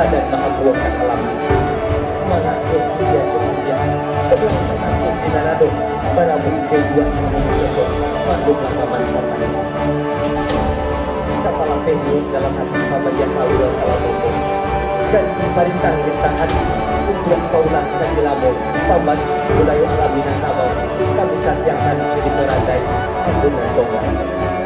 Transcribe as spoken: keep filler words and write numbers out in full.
dan mahambuakan alam. Mangakeh di dia cukupiah, pulang tangakeh di nan ado, barabuik jo iduak samo mancokok, maklumlah paman tatanggo. Kapalapeh niaik dalam ati pabaliak aua salamo ko, ganti parintang rintang ati, untuak paulah kaji lamo, pambagi budayo alam Minangkabau, kami tatiangkan curito randai, ambo nan tongga.